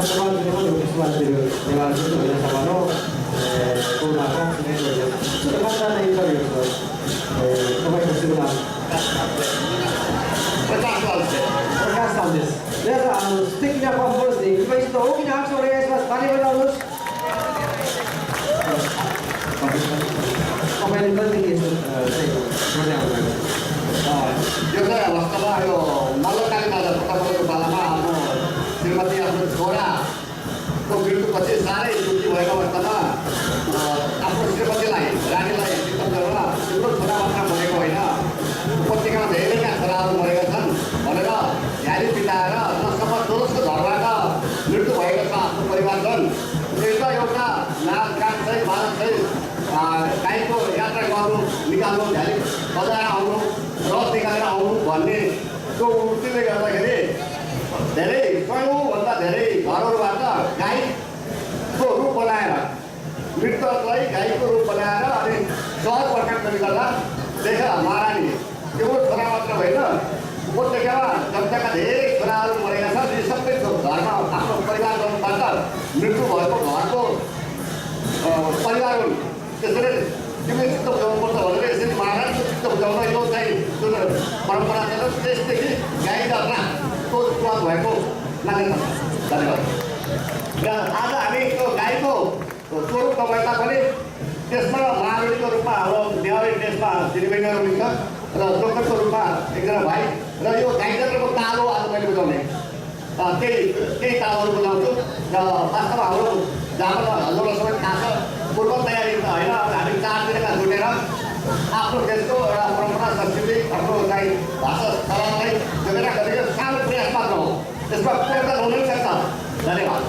fatto parte di modo che si parte della giornata del Savano con una conferenza sulla fatta nei periodo come è possibile Podcastです皆さん素敵なパフォーマンスで今一度大きな拍手をお願いしますありがとうございますKomen penting itu seperti apa? Yo saya वास्तवमा यो मल्लकालीमा तपाईँको पालामा आफ्नो श्रीमती आफ्नो छोराको मृत्युपछि साह्रै दुःखी भएको अवस्थामा आफ्नो श्रीमतीलाई रानीलाई चित्तन गरेर तिम्रो छोरा मात्र मरेको होइन उपत्यकामा धेरैका छोराहरू मरेका छन् भनेर झ्याली पिटाएर जसम्म दोस्रो घरबाट मृत्यु भएको छ आफ्नो परिवारजन एउटा नाचगान चाहिँ मानस चाहिँ गाईको यात्रा गर्नु निकाल्नु झ्याली बजाएर आउनु रथ निकालेर आउनु भन्ने त्यो उक्तिले गर्दाखेरि धेरै कयौँभन्दा धेरै घरहरूबाट गाईको रूप बनाएर मृतकलाई गाईको रूप बनाएर अनि सहर प्रकाशले गर्दा देख महारानी त्यो छोरा मात्र होइन उपत्यकामा जनताका धेरै छोराहरू मरेका छन् यी सबै घरमा आफ्नो परिवारबाट मृत्यु भएको घरको परिवार हुन् त्यसरी तिमीले चित्त बुझाउनुपर्छ भनेर यसरी महाराजको चित्त बुझाउन यो चाहिँ जुन परम्परा छ त्यसदेखि गाई जात्राको सुरुवात भएको मान्यता छ धन्यवाद र आज हामी त्यो गाईको स्वरूप नभएता पनि त्यसमा महाबलीको रूपमा हाम्रो नेवारी देशमा दिदीबहिनीहरू हुन्छ र दोकरको रूपमा एकजना भाइ र यो गाई जात्राको तालो आज मैले बुझाउने केही तालहरू बुझाउँछु र वास्तवमा हाम्रो जापान हजुरलाई सबै थाहा छ पूर्व तयारी त होइन हामी 4 दिनका जुटेर आफ्नो देशको एउटा परम्परा संस्कृति आफ्नो चाहिँ भाषा कलालाई जोडेर गरेको सानो प्रयास मात्र हो त्यसमा पूर्णता हुनै सक्छ धन्यवाद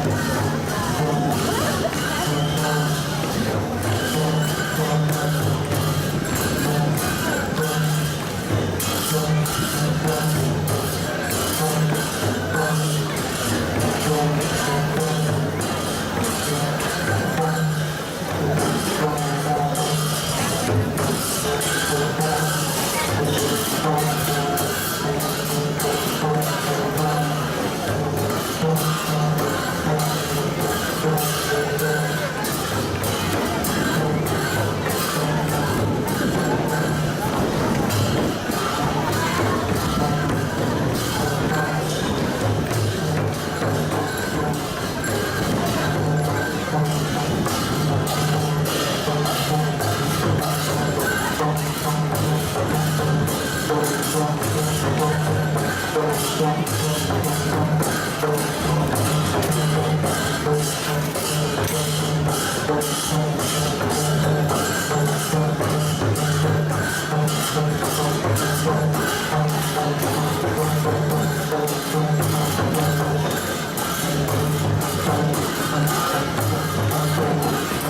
Thank you.